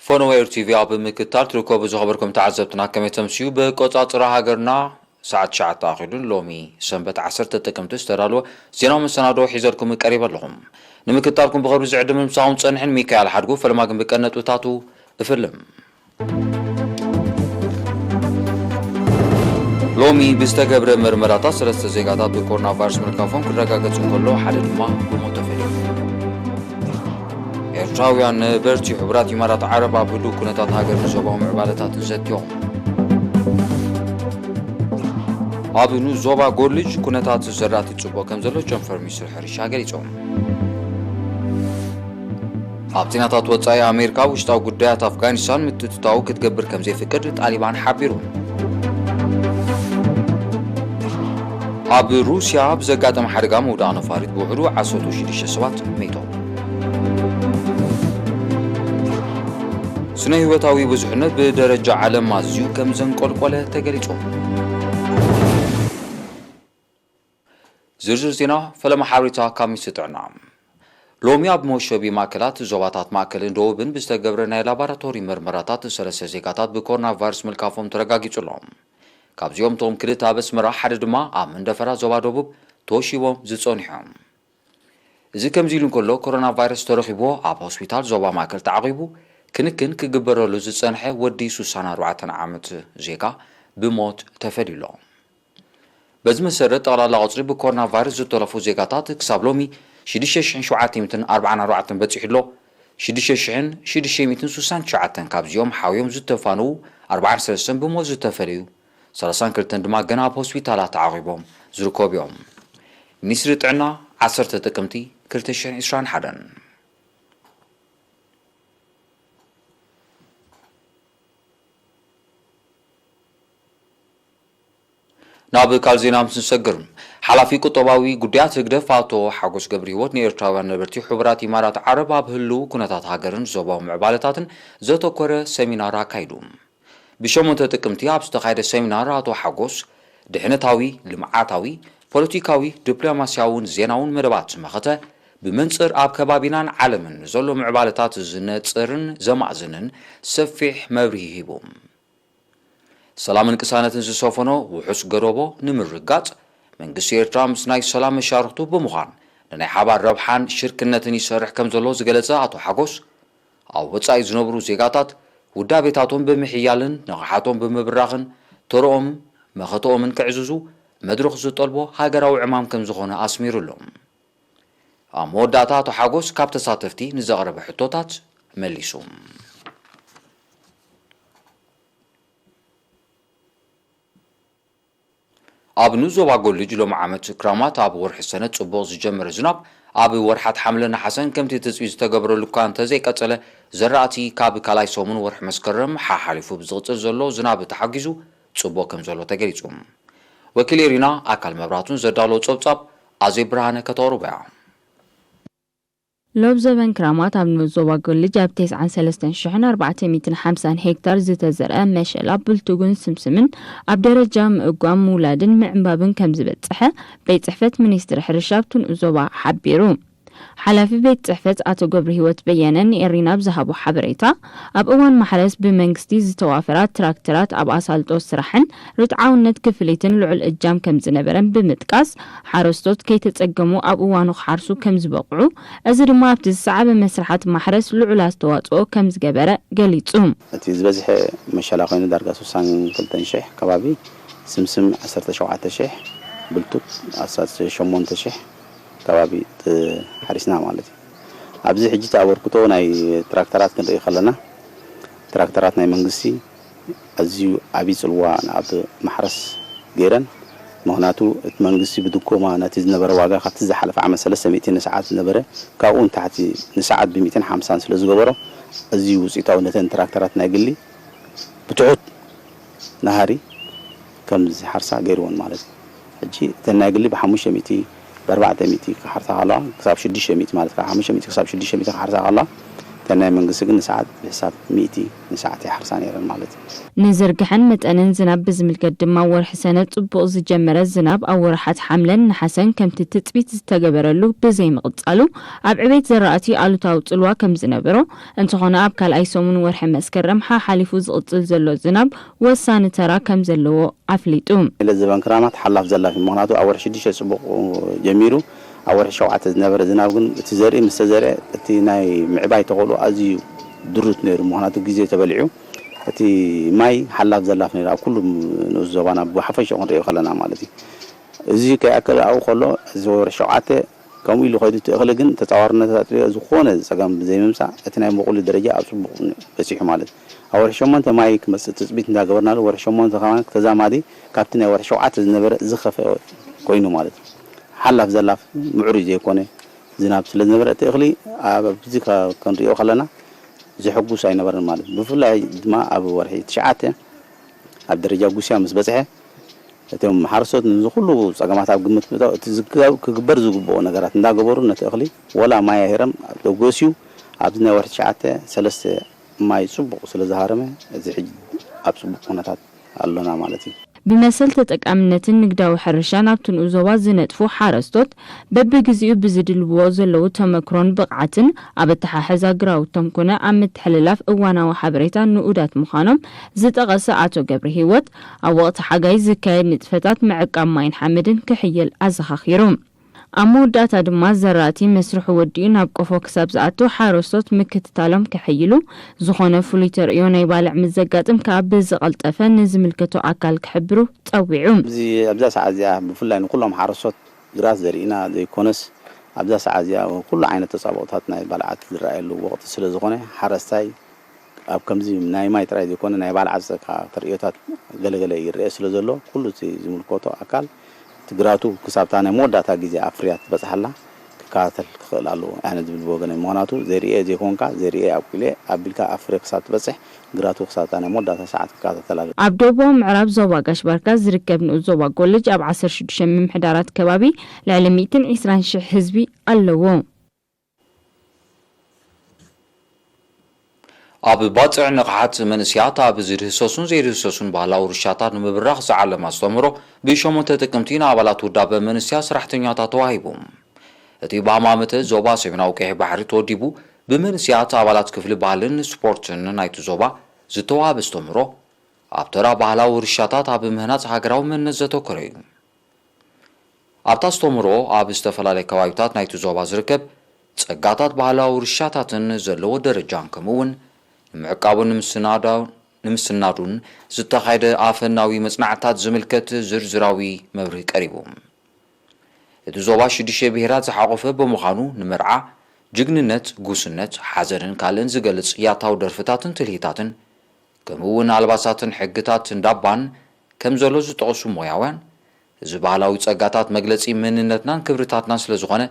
ፈነወ ኤር ቲቪ ኣብ ምክታል ትርከቡ ዝኸበርኩም ተዓዘብትና ከመይ ተምስዩ? ብቆጻጽራ ሃገርና ሰዓት ትሽዓተ ኣኺሉን ሎሚ ሰንበት ዓሰርተ ጥቅምቲ ዝተዳለወ ዜናዊ መሰናዶ ሒዘልኩም ቀሪበ ኣለኹም። ንምክታልኩም ብኽብሪ ዝዕድም ምሳኹም ጸንሕን ሚካኤል ሓድጉ ፈለማ ግን ብቀን ነጥብታቱ እፍልም። ሎሚ ብዝተገብረ መርመራታት ሰለስተ ዜጋታት ብኮሮና ቫይረስ ምልካፎም ክረጋገጽ እንከሎ ሓደ ድማ ብሞት ተፈሊዩ። ኤርትራውያን ነበርቲ ሕቡራት ኢማራት ዓረብ ኣብ ህሉው ኩነታት ሃገር ንዞባዊ ምዕባለታትን ዘትዮም። ኣብ ንኡስ ዞባ ጎልጅ ኩነታት ዘራእቲ ጽቡቕ ከም ዘሎ ጨንፈር ሚኒስትር ሕርሻ ገሊጾም። ኣብ ዜናታት ወጻኢ ኣሜሪካ ውሽጣዊ ጉዳያት ኣፍጋኒስታን ምትእትታው ክትገብር ከም ዘይፍቅድ ጣሊባን ሓቢሩ። ኣብ ሩስያ ብዘጋጠመ ሓደጋ ምውዳቕ ነፋሪት ብውሕዱ ዓሰርተ ሽዱሽተ ሰባት መይቶም። ስነ ህይወታዊ ብዙሕነት ብደረጃ ዓለም ኣዝዩ ከም ዘንቆልቆለ ተገሊጹ። ዝርዝር ዜና ፈለማ ሓበሬታ ካብ ሚኒስትሪ ጥዕና። ሎሚ ኣብ መወሸቢ ማእከላት ዞባታት ማእከልን ደቡብን ብዝተገብረ ናይ ላቦራቶሪ መርመራታት ሰለስተ ዜጋታት ብኮሮና ቫይረስ ምልካፎም ተረጋጊጹ ኣሎ። ካብዚኦም እቶም ክልተ ኣብ ኣስመራ፣ ሓደ ድማ ኣብ መንደፈራ ዞባ ደቡብ ተወሺቦም ዝጸኒሑ። እዚ ከምዚ ኢሉ እንከሎ፣ ኮሮና ቫይረስ ተረኺብዎ ኣብ ሆስፒታል ዞባ ማእከል ተዓቒቡ ክንክን ክግበረሉ ዝጸንሐ ወዲ ሱሳን ኣርባዕተን ዓመት ዜጋ ብሞት ተፈልዩ ኣሎ። በዚ መሰረት፣ ጠቕላላ ቁጽሪ ብኮሮና ቫይረስ ዝተረፉ ዜጋታት ክሳብ ሎሚ ሽዱሽተ ሽሕን ሸውዓተ ሚእትን ኣርባዓን ኣርባዕተን በጺሑ ኣሎ። ሽዱሽተ ሽሕን ሽዱሽተ ሚእትን ስሳን ትሽዓተን ካብዚኦም ሓውዮም ዝተፋነዉ፣ ኣርባዓን ሰለስተን ብሞት ዝተፈለዩ፣ ሰላሳን ክልተን ድማ ገና ኣብ ሆስፒታላት ተዓቒቦም ዝርከቡ እዮም። ሚኒስትሪ ጥዕና፣ ዓሰርተ ጥቅምቲ ክልተ ሽሕን ዕስራን ሓደን። ናብ ካልእ ዜና ምስ ንሰግር፣ ሓላፊ ቁጠባዊ ጉዳያት ህግደፍ ኣቶ ሓጎስ ገብረሂወት ንኤርትራውያን ነበርቲ ሕቡራት ኢማራት ዓረብ ኣብ ህልው ኩነታት ሃገርን ዞባዊ ምዕባለታትን ዘተኮረ ሰሚናር ኣካይዱ። ብሸሞንተ ጥቅምቲ ኣብ ዝተኻየደ ሰሚናር ኣቶ ሓጎስ ድሕነታዊ፣ ልምዓታዊ፣ ፖለቲካዊ፣ ዲፕሎማስያውን ዜናውን መደባት ዝመኸተ፣ ብመንጽር ኣብ ከባቢናን ዓለምን ንዘሎ ምዕባለታት ዝነጽርን ዘማእዝንን ሰፊሕ መብርሂ ሂቡ። ሰላምን ቅሳነትን ዝሰፈኖ ውሑስ ገረቦ ንምርግጋጽ፣ መንግስቲ ኤርትራ ምስ ናይ ሰላም መሻርኽቱ ብምዃን ንናይ ሓባር ረብሓን ሽርክነትን ይሰርሕ ከም ዘሎ ዝገለጸ ኣቶ ሓጎስ፣ ኣብ ወጻኢ ዝነብሩ ዜጋታት ውዳቤታቶም ብምሕያልን ንቕሓቶም ብምብራኽን ተርኦም መኸተኦምን ክዕዝዙ መድረኽ ዝጠልቦ ሃገራዊ ዕማም ከም ዝኾነ ኣስሚሩሎም። ኣብ መወዳእታ ኣቶ ሓጎስ ካብ ተሳተፍቲ ንዘቕረበ ሕቶታት መሊሱ። ኣብ ንኡስ ዞባ ጎልጅ ሎሚ ዓመት ክራማት ኣብ ወርሒ ሰነ ጽቡቕ ዝጀመረ ዝናብ፣ ኣብ ወርሓት ሓምለ ነሓሰን ከምቲ ትጽቢት ዝተገብረሉ እኳ እንተዘይቀጸለ፣ ዘራእቲ ካብ ካልኣይ ሰሙን ወርሒ መስከረም ሓሓሊፉ ብዝቕጽል ዘሎ ዝናብ ተሓጊዙ ጽቡቕ ከም ዘሎ ተገሊጹ። ወኪል ኤሪና ኣካል መብራቱን ዘዳለዎ ጸብጻብ ኣዜብ ብርሃነ ከተቕርቦ እያ። ሎብ ዘበን ክራማት ኣብ ንኡስ ዞባ ጎልጅ ኣብ ተስዓን ሰለስተን ሽሕን ኣርባዕተ ሚእትን ሓምሳን ሄክታር ዝተዘርአ መሸላ፣ ብልቱግን ስምስምን ኣብ ደረጃ ምእጓም፣ ምውላድን ምዕንባብን ከም ዝበጽሐ ቤት ጽሕፈት ሚኒስትሪ ሕርሻ ኣብቲ ንኡስ ዞባ ሓቢሩ። ሓላፊ ቤት ጽሕፈት ኣቶ ገብረሂወት በየነ ንኤሪና ኣብ ዝሃቦ ሓበሬታ፣ ኣብ እዋን ማሕረስ ብመንግስቲ ዝተዋፈራ ትራክተራት ኣብ ኣሳልጦ ስራሕን ርትዓውነት ክፍሊትን ልዑል እጃም ከም ዝነበረን ብምጥቃስ፣ ሓረስቶት ከይተጸገሙ ኣብ እዋኑ ክሓርሱ ከም ዝበቕዑ፣ እዚ ድማ ኣብቲ ዝሰዓበ መስርሓት ማሕረስ ልዑል ኣስተዋጽኦ ከም ዝገበረ ገሊጹ። እቲ ዝበዝሐ መሸላ ኮይኑ ዳርጋ ስሳን ክልተን ሽሕ ከባቢ፣ ስምስም ዓሰርተ ሸውዓተ ሽሕ፣ ብልቱግ ኣስታት ሸሞንተ ሽሕ ከባቢ ጥ-፣ ሓሪስና ማለት እዩ። ኣብዚ ሕጂ እቲ ኣበርክቶ ናይ ትራክተራት ክንርኢ ከለና፣ ትራክተራት ናይ መንግስቲ ኣዝዩ ዓብዪ ጽልዋ ኣብ ማሕረስ ገይረን። ምኽንያቱ እቲ መንግስቲ ብድጎማ ነቲ ዝነበረ ዋጋ ካብቲ ዝሓለፈ ዓመት ሰለስተ ሚእቲ ንሰዓት ዝነበረ፣ ካብኡ ንታሕቲ ንሰዓት ብሚእትን ሓምሳን ስለ ዝገበሮ፣ ኣዝዩ ውፅኢታውነተን ትራክተራት ናይ ግሊ ብትሑት ናህሪ ከም ዝሓርሳ ገይርወን ማለት እዩ። ሕጂ እተን ናይ ግሊ ብሓሙሽተ ሚእቲ፣ ብኣርባዕተ ሚእቲ ክሓርሳ ከለዋ፣ ክሳብ ሽዱሽተ ሚእቲ ማለት ካብ ሓሙሽተ ሚእቲ ክሳብ ሽዱሽተ ሚእቲ ክሓርሳ ከለዋ፣ እተን ናይ መንግስቲ ግን ንሰዓት ብሕሳብ ሚእቲ ንሰዓት ይሓርሳ ነይረን ማለት እዩ። ንዝርግሐን መጠንን ዝናብ ብዝምልከት ድማ፣ ወርሒ ሰነ ጽቡቕ ዝጀመረ ዝናብ ኣብ ወርሓት ሓምለን ነሓሰን ከምቲ ትጽቢት ዝተገበረሉ ብዘይምቕጻሉ፣ ኣብ ዕቤት ዘራእቲ ኣሉታዊ ጽልዋ ከም ዝነበሮ፣ እንተኾነ ኣብ ካልኣይ ሰሙን ወርሒ መስከረም ሓሓሊፉ ዝቕጽል ዘሎ ዝናብ ወሳኒ ተራ ከም ዘለዎ ኣፍሊጡ። ኢለ ዝበን ክራማት ሓላፍ ዘላፊ ምኽንያቱ ኣብ ወርሒ ሽዱሽተ ጽቡቕ ጀሚሩ ኣብ ወርሒ ሸውዓተ ዝነበረ ዝናብ ግን እቲ ዘርኢ ምስ ተዘርአ እቲ ናይ ምዕባይ ተኽእሎ ኣዝዩ ድሩት ነይሩ። ምኽንያቱ ግዜ ተበሊዑ እቲ ማይ ሓላፍ ዘላፍ ነይሩ ኣብ ኩሉ ንኡስ ዞባና ብሓፈሻ ክንሪኦ ከለና ማለት እዩ። እዚ ከይኣክል ኣብኡ ከሎ እዚ ወርሒ ሸውዓተ ከምኡ ኢሉ ከይዱ እቲ እኽሊ ግን ተጻዋርነት ኣጥሪዮ ዝኾነ ጸገም ብዘይምምጻእ እቲ ናይ ምቑሊ ደረጃ ኣብ ጽቡቕ በጺሑ ማለት እዩ። ኣብ ወርሒ ሸሞንተ ማይ ክመጽእ ትጽቢት እንዳገበርናሉ ወርሒ ሸሞንተ ከማን ተዛማዲ ካብቲ ናይ ወርሒ ሸውዓተ ዝነበረ ዝኸፈ ኮይኑ ማለት እዩ። ሓላፍ ዘላፍ ምዕሩይ ዘይኮነ ዝናብ ስለ ዝነበረ እቲ እኽሊ ኣብዚ ክንሪኦ ከለና ዘሐጉስ ኣይነበረን ማለት እዩ። ብፍላይ ድማ ኣብ ወርሒ ትሽዓተ ኣብ ደረጃ ጉስያ ምስ በጽሐ እቶም ሓረስቶት ነዚ ኩሉ ጸገማት ኣብ ግምት ምእታው እቲ ዝግበር ዝግብኦ ነገራት እንዳገበሩ ነቲ እኽሊ ወላ ማይ ኣሂሮም ተጎስዩ ኣብዚ ናይ ወርሒ ትሽዓተ ሰለስተ ማይ ጽቡቕ ስለ ዝሃረመ እዚ ሕጂ ኣብ ጽቡቕ ኩነታት ኣሎና ማለት እዩ። ብመሰል ተጠቃምነትን ንግዳዊ ሕርሻን ኣብቲ ንኡስ ዞባ ዝነጥፉ ሓረስቶት በብግዚኡ ብዝድልብዎ ዘለዉ ተመክሮን ብቕዓትን ኣብ ኣተሓሕዛ ግራውቶም ኮነ ኣብ ምትሕልላፍ እዋናዊ ሓበሬታ ንኡዳት ምዃኖም ዝጠቐሰ ኣቶ ገብረሂወት፣ ኣብ ወቕቲ ሓጋይ ዝካየድ ንጥፈታት ምዕቃብ ማይን ሓመድን ክሕየል ኣዘኻኺሩ። ኣብ መወዳእታ ድማ ዘራእቲ መስርሑ ወዲኡ ናብ ቆፎ ክሳብ ዝኣቱ ሓረስቶት ምክትታሎም ከሐይሉ፣ ዝኾነ ፍሉይ ተርእዮ ናይ ባልዕ ምስ ዘጋጥም ከኣ ብዝቐልጠፈ ንዝምልከቶ ኣካል ክሕብሩ ጸዊዑ። ኣብዚ ኣብዛ ሰዓት እዚኣ ብፍላይ ንኩሎም ሓረስቶት ግራት ዘሪእና ዘይኮነስ ኣብዛ ሰዓት እዚኣ ኩሉ ዓይነት ተጻብኦታት ናይ ባልዓት ዝረኣየሉ ወቕቲ ስለ ዝኾነ ሓረስታይ ኣብ ከምዚ ናይ ማይ ጥራይ ዘይኮነ ናይ ባልዓት ተርእዮታት ገለገለ ይረአ ስለ ዘሎ ኩሉ እቲ ዝምልከቶ ኣካል እቲ ግራቱ ክሳብታ ናይ መወዳእታ ግዜ ኣብ ፍርያት ትበጽሓላ ክከታተል ክኽእል ኣለዎ ኣነ ዝብል ብወገነይ። ምኽንያቱ ዘሪኤ ዘይኮንካ ዘሪኤ ኣብቂለ ኣቢልካ ኣብ ፍረ ክሳብ ትበጽሕ ግራቱ ክሳብታ ናይ መወዳእታ ሰዓት ክከታተል ኣለዎ። ኣብ ደቡባዊ ምዕራብ ዞባ ጋሽ ባርካ ዝርከብ ንኡስ ዞባ ጎልጅ ኣብ ዓሰርተ ሽዱሽተ ምምሕዳራት ከባቢ ልዕሊ ሚእትን ዕስራን ሽሕ ህዝቢ ኣለዎ። ኣብ ባጽዕ ንቕሓት መንእስያት ኣብ ዝድህሰሱን ዘይድህሰሱን ባህላዊ ውርሻታት ንምብራኽ ዝዓለመ ኣስተምህሮ ብሸሞንተ ጥቅምቲ ንኣባላት ውዳበ መንእስያት ሰራሕተኛታት ተዋሂቡ። እቲ ብሃማመተ ዞባ ሰሜናዊ ቀይሕ ባሕሪ ተወዲቡ ብመንእስያት ኣባላት ክፍሊ ባህልን ስፖርትን ናይቲ ዞባ ዝተዋህበ ኣስተምህሮ ኣብ ተራ ባህላዊ ውርሻታት ኣብ ምህናጽ ሃገራዊ መንነት ዘተኮረ እዩ። ኣብቲ ኣስተምህሮ ኣብ ዝተፈላለየ ከባቢታት ናይቲ ዞባ ዝርከብ ጸጋታት ባህላዊ ውርሻታትን ዘለዎ ደረጃን ከምኡ እውን ንምዕቃቡን ንምስናዳው- ንምስናዱን ዝተኻየደ ኣፈናዊ መጽናዕትታት ዝምልከት ዝርዝራዊ መብርሂ ቀሪቡ። እቲ ዞባ ሽዱሽተ ብሄራት ዝሓቖፈ ብምዃኑ ንመርዓ፣ ጅግንነት፣ ጉስነት፣ ሓዘንን ካልእን ዝገልጽ ያታዊ ደርፍታትን ትልሂታትን ከምኡ እውን ኣልባሳትን ሕግታት እንዳባን ከም ዘሎ ዝጠቐሱ ሞያውያን፣ እዚ ባህላዊ ጸጋታት መግለጺ መንነትናን ክብርታትናን ስለ ዝኾነ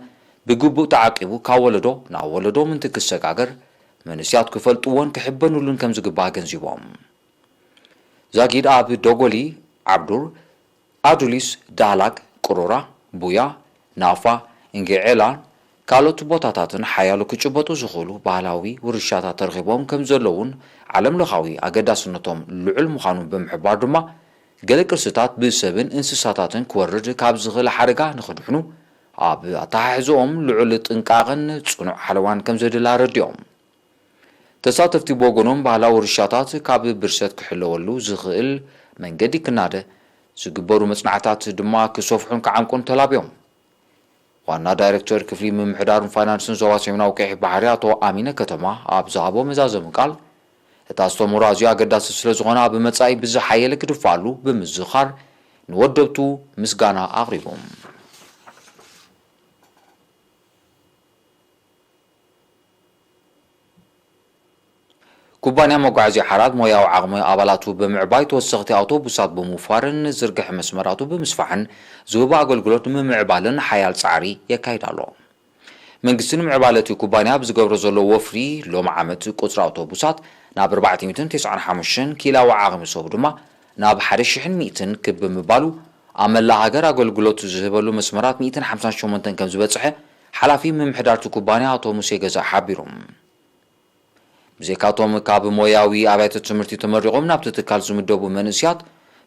ብግቡእ ተዓቂቡ ካብ ወለዶ ናብ ወለዶ ምንቲ ክሰጋገር መንእስያት ክፈልጥዎን ክሕበኑሉን ከም ዝግባእ ኣገንዚቦም። ዛጊድ ኣብ ዶጎሊ፣ ዓብዱር፣ ኣዱሊስ፣ ዳህላክ፣ ቅሮራ፣ ቡያ፣ ናፋ፣ እንጌዔላን ካልኦት ቦታታትን ሓያሎ ክጭበጡ ዝኽእሉ ባህላዊ ውርሻታት ተረኺቦም ከም ዘለዉን ዓለም ለኻዊ ኣገዳስነቶም ልዑል ምዃኑ ብምሕባር ድማ ገለ ቅርስታት ብሰብን እንስሳታትን ክወርድ ካብ ዝኽእል ሓደጋ ንኽድሕኑ ኣብ ኣተሓሕዝኦም ልዑል ጥንቃቐን ጽኑዕ ሓለዋን ከም ዘድሊ ኣረዲኦም። ተሳተፍቲ ብወገኖም ባህላዊ ውርሻታት ካብ ብርሰት ክሕለወሉ ዝኽእል መንገዲ ክናደ ዝግበሩ መጽናዕታት ድማ ክሰፍሑን ክዓምቁን ተላብዮም። ዋና ዳይሬክተር ክፍሊ ምምሕዳርን ፋይናንስን ዞባ ሰሜናዊ ቀይሕ ባሕሪ ኣቶ ኣሚነ ከተማ ኣብ ዝሃቦ መዛዘሚ ቃል፣ እቲ ኣስተምህሮ ኣዝዩ ኣገዳሲ ስለ ዝኾነ ኣብ መጻኢ ብዝሓየለ ክድፋኣሉ ብምዝኻር ንወደብቱ ምስጋና ኣቕሪቡ። ኩባንያ መጓዓዝያ ሓራት ሞያዊ ዓቕሚ ኣባላቱ ብምዕባይ ተወሰኽቲ ኣውቶቡሳት ብምውፋርን ዝርግሐ መስመራቱ ብምስፋሕን ዝህቦ ኣገልግሎት ንምምዕባልን ሓያል ጻዕሪ የካይድ ኣሎ። መንግስቲ ንምዕባለ እቲ ኩባንያ ኣብ ዝገብሮ ዘሎ ወፍሪ ሎም ዓመት ቁጽሪ ኣውቶቡሳት ናብ ኣርባዕተ ሚእትን ተስዓን ሓሙሽተን ኪላዊ ዓቕሚ ሰቡ ድማ ናብ ሓደ ሽሕን ሚእትን ክብ ብምባሉ ኣብ መላእ ሃገር ኣገልግሎት ዝህበሉ መስመራት ሚእትን ሓምሳን ሸሞንተን ከም ዝበጽሐ ሓላፊ ምምሕዳር እቲ ኩባንያ ኣቶ ሙሴ ገዛኢ ሓቢሮም። ብዘይካቶም ካብ ሞያዊ ኣብያተ ትምህርቲ ተመሪቖም ናብቲ ትካል ዝምደቡ መንእስያት፣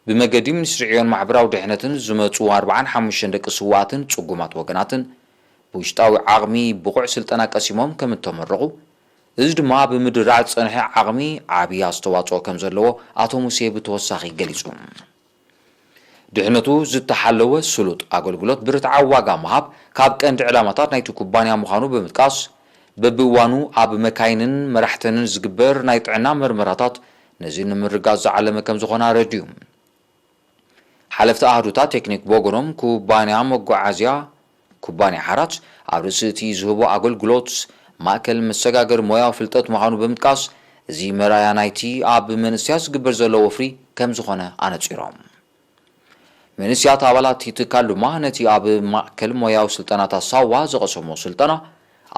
ብመገዲ ሚኒስትሪ ዕዮን ማሕበራዊ ድሕነትን ዝመጹ ኣርብዓን ሓሙሽተን ደቂ ስውኣትን ጽጉማት ወገናትን ብውሽጣዊ ዓቕሚ ብቑዕ ስልጠና ቀሲሞም ከም እተመረቑ፣ እዚ ድማ ኣብ ምድርዳር ዝጸንሐ ዓቕሚ ዓቢ ኣስተዋጽኦ ከም ዘለዎ ኣቶ ሙሴ ብተወሳኺ ገሊጹ። ድሕነቱ ዝተሓለወ ስሉጥ ኣገልግሎት ብርትዓዊ ዋጋ ምሃብ ካብ ቀንዲ ዕላማታት ናይቲ ኩባንያ ምዃኑ ብምጥቃስ፣ በብእዋኑ ኣብ መካይንን መራሕተንን ዝግበር ናይ ጥዕና መርመራታት ነዚ ንምርጋጽ ዝዓለመ ከም ዝኾነ ኣረዲኡ። ሓለፍቲ ኣሃዱታት ቴክኒክ ብወገኖም፣ ኩባንያ መጓዓዝያ፣ ኩባንያ ሓራት ኣብ ርእሲ እቲ ዝህቦ ኣገልግሎት ማእከል መሰጋገሪ ሞያዊ ፍልጠት ምዃኑ ብምጥቃስ፣ እዚ መርኣያ ናይቲ ኣብ መንእሰያት ዝግበር ዘሎ ወፍሪ ከም ዝኾነ ኣነጺሮም። መንእሰያት ኣባላት እቲ ትካል ድማ ነቲ ኣብ ማእከል ሞያዊ ስልጠናታት ሳዋ ዝቐሰሞ ስልጠና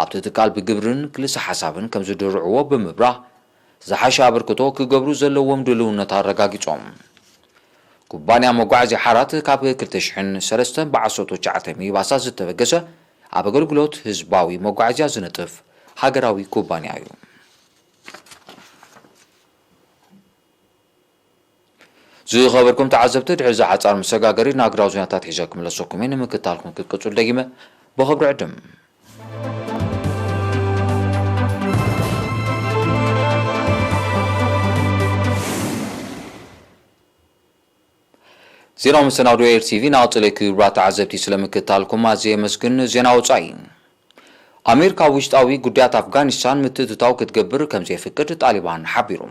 ኣብቲ ትካል ብግብርን ክልሰ ሓሳብን ከም ዝድርዕዎ ብምብራህ፣ ዝሓሸ ኣበርክቶ ክገብሩ ዘለዎም ድልውነት ኣረጋጊጾም። ኩባንያ መጓዓዝያ ሓራት ካብ ክልተ ሽሕን ሰለስተን ብዓሰርተ ትሽዓተ ሚኒባሳት ዝተበገሰ ኣብ ኣገልግሎት ህዝባዊ መጓዓዝያ ዝነጥፍ ሃገራዊ ኩባንያ እዩ። ዝኸበርኩም ተዓዘብቲ፣ ድሕሪ እዚ ሓጻር መሰጋገሪ ናግራዊ ዜናታት ሒዘ ክምለሰኩም እየ። ንምክትታልኩም ክትቅጽሉ ደጊመ ብኽብሪ ዕድም። ዜናዊ መሰናዶ ኤር ቲቪ ናቕጽለይ። ክቡራት ተዓዘብቲ፣ ስለ ምክትታልኩም ኣዝየ የመስግን። ዜና ወጻኢ። ኣሜሪካ ውሽጣዊ ጉዳያት ኣፍጋኒስታን ምትእትታው ክትገብር ከም ዘየፍቅድ ጣሊባን ሓቢሩ።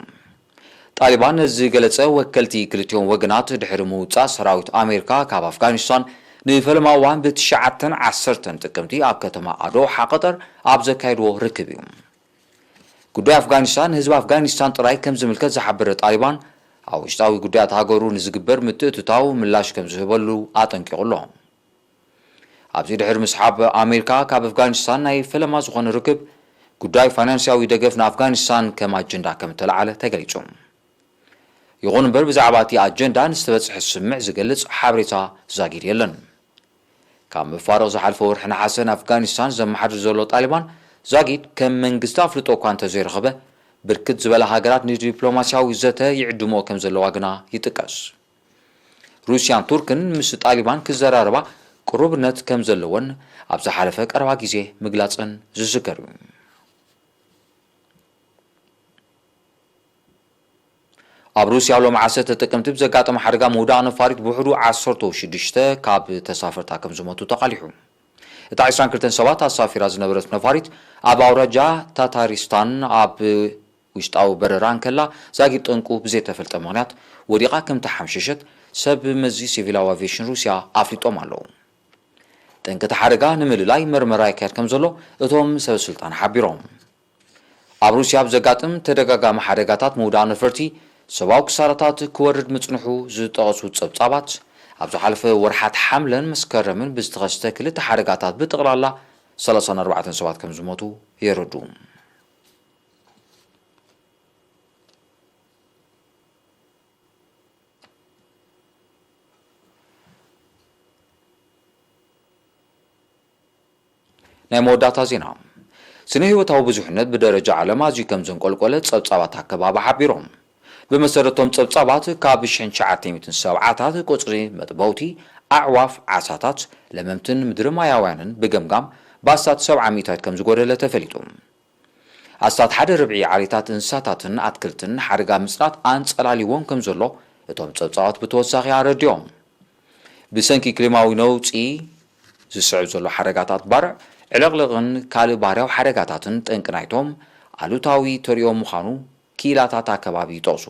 ጣሊባን ነዚ ዝገለጸ፣ ወከልቲ ክልቲኦም ወገናት ድሕሪ ምውጻእ ሰራዊት ኣሜሪካ ካብ ኣፍጋኒስታን ንፈለማ እዋን ብትሽዓተን ዓሰርተን ጥቅምቲ ኣብ ከተማ ኣዶሓ ቀጠር ኣብ ዘካየድዎ ርክብ እዩ። ጉዳይ ኣፍጋኒስታን ንህዝቢ ኣፍጋኒስታን ጥራይ ከም ዝምልከት ዝሓበረ ጣሊባን፣ ኣብ ውሽጣዊ ጉዳያት ሃገሩ ንዝግበር ምትእትታው ምላሽ ከም ዝህበሉ ኣጠንቂቑ ኣሎ። ኣብዚ ድሕሪ ምስሓብ ኣሜሪካ ካብ ኣፍጋኒስታን ናይ ፈለማ ዝኾነ ርክብ፣ ጉዳይ ፋይናንስያዊ ደገፍ ንኣፍጋኒስታን ከም ኣጀንዳ ከም እተለዓለ ተገሊጹ። ይኹን እምበር፣ ብዛዕባ እቲ ኣጀንዳ ንዝተበጽሐ ስምምዕ ዝገልጽ ሓበሬታ ዛጊድ የለን። ካብ ምፋርቕ ዝሓለፈ ወርሒ ነሓሰ ንኣፍጋኒስታን ዘመሓድር ዘሎ ጣሊባን፣ ዛጊድ ከም መንግስቲ ኣፍልጦ እኳ እንተዘይረኸበ፣ ብርክት ዝበላ ሃገራት ንዲፕሎማስያዊ ዘተ ይዕድምኦ ከም ዘለዋ ግና ይጥቀስ። ሩስያን ቱርክን ምስ ጣሊባን ክዘራረባ ቅሩብነት ከም ዘለወን ኣብ ዝሓለፈ ቀረባ ግዜ ምግላጸን ዝዝከር እዩ። ኣብ ሩስያ ሎሚ ዓሰርተ ጥቅምቲ ብዘጋጠመ ሓደጋ ምውዳቕ ነፋሪት ብውሕዱ ዓሰርተ ሽዱሽተ ካብ ተሳፈርታ ከም ዝሞቱ ተቓሊሑ። እታ ዕስራን ክልተን ሰባት ኣሳፊራ ዝነበረት ነፋሪት ኣብ ኣውራጃ ታታሪስታን ኣብ ውሽጣዊ በረራ እንከላ፣ ዛጊድ ጠንቁ ብዘይተፈልጠ ምኽንያት ወዲቓ ከም ተሓምሸሸት ሰብ መዚ ሲቪላዊ ኣቪዬሽን ሩስያ ኣፍሊጦም ኣለዉ። ጠንቂ እቲ ሓደጋ ንምልላይ መርመራ ይካየድ ከም ዘሎ እቶም ሰብ ስልጣን ሓቢሮም። ኣብ ሩስያ ኣብ ዘጋጥም ተደጋጋሚ ሓደጋታት ምውዳቕ ነፈርቲ ሰብኣዊ ክሳራታት ክወርድ ምጽንሑ ዝጠቐሱ ጸብጻባት፣ ኣብ ዝሓለፈ ወርሓት ሓምለን መስከረምን ብዝተኸስተ ክልተ ሓደጋታት ብጠቕላላ ሰላሳን ኣርባዕተን ሰባት ከም ዝሞቱ የረድኡ። ናይ መወዳእታ ዜና። ስነ ህይወታዊ ብዙሕነት ብደረጃ ዓለም ኣዝዩ ከም ዘንቆልቆለ ጸብጻባት ኣከባቢ ሓቢሮም። ብመሰረቶም ጸብጻባት፣ ካብ ሽሕን ትሽዓተ ሚእትን ሰብዓታት ቁጽሪ መጥበውቲ ኣዕዋፍ፣ ዓሳታት፣ ለመምትን ምድሪ ማያውያንን ብገምጋም ብኣስታት ሰብዓ ሚእታዊት ከም ዝጎደለ ተፈሊጡ። ኣስታት ሓደ ርብዒ ዓሌታት እንስሳታትን ኣትክልትን ሓደጋ ምጽናት ኣንጸላልይዎም ከም ዘሎ እቶም ጸብጻባት ብተወሳኺ ኣረዲኦም። ብሰንኪ ክሊማዊ ነውጺ ዝስዕብ ዘሎ ሓደጋታት ባርዕ፣ ዕልቕልቕን ካልእ ባህርያዊ ሓደጋታትን ጠንቂ ናይቶም ኣሉታዊ ተርእዮ ምዃኑ ክኢላታት ኣከባቢ ይጠቕሱ።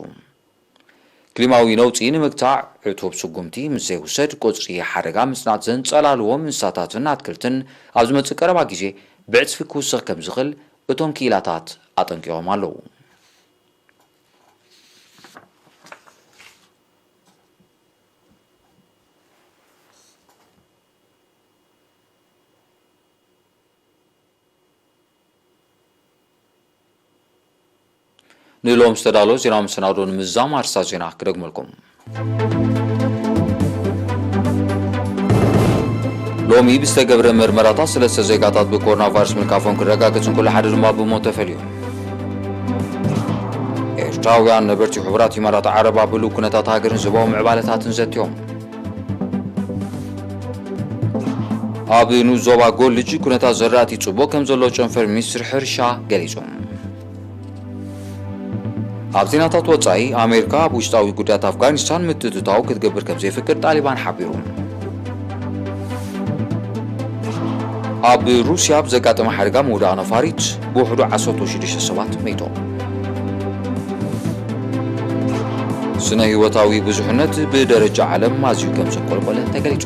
ክሊማዊ ነውጺ ንምግታእ ዕቱብ ስጉምቲ ምስ ዘይውሰድ፣ ቁጽሪ ሓደጋ ምጽናት ዘንጸላልዎም እንስሳታትን ኣትክልትን ኣብ ዝመጽእ ቀረባ ግዜ ብዕጽፊ ክውስኽ ከም ዝኽእል እቶም ክኢላታት ኣጠንቂቖም ኣለዉ። ንሎም ዝተዳለወ ዜናዊ መሰናዶ ንምዝዛም ኣርእስታት ዜና ክደግመልኩም። ሎሚ ብዝተገብረ መርመራታት ሰለስተ ዜጋታት ብኮሮና ቫይረስ ምልካፎም ክረጋገጽ እንከሎ፣ ሓደ ድማ ብሞት ተፈልዩ። ኤርትራውያን ነበርቲ ሕቡራት ኢማራት ዓረብ ኣብ ህሉው ኩነታት ሃገርን ዞባዊ ምዕባለታትን ዘትዮም። ኣብ ንኡስ ዞባ ጎልጅ ኩነታት ዘራእቲ ጽቡቕ ከም ዘሎ ጨንፈር ሚኒስትሪ ሕርሻ ገሊጹ። ኣብ ዜናታት ወጻኢ፣ ኣሜሪካ ኣብ ውሽጣዊ ጉዳያት ኣፍጋኒስታን ምትእትታው ክትገብር ከም ዘይፍቅድ ጣሊባን ሓቢሩ። ኣብ ሩስያ ኣብ ዘጋጠመ ሓደጋ ምውዳቕ ነፋሪት ብውሕዱ ዓሰርተ ሽዱሽተ ሰባት መይቶም። ስነ ህይወታዊ ብዙሕነት ብደረጃ ዓለም ኣዝዩ ከም ዘንቆልቆለ ተገሊጹ።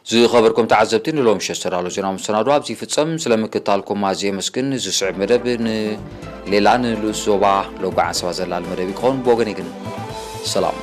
ዝኸበርኩም ተዓዘብቲ፣ ንሎሚ ሸስተዳሎ ዜና መሰናዶ ኣብዚ ይፍጸም። ስለ ምክታልኩም ኣዝየ የመስግን። ዝስዕብ መደብ ንሌላ ንልኡስ ዞባ ሎጎ ዓንሰባ ዘላሊ መደብ ይኸውን። ብወገነይ ግን ሰላም።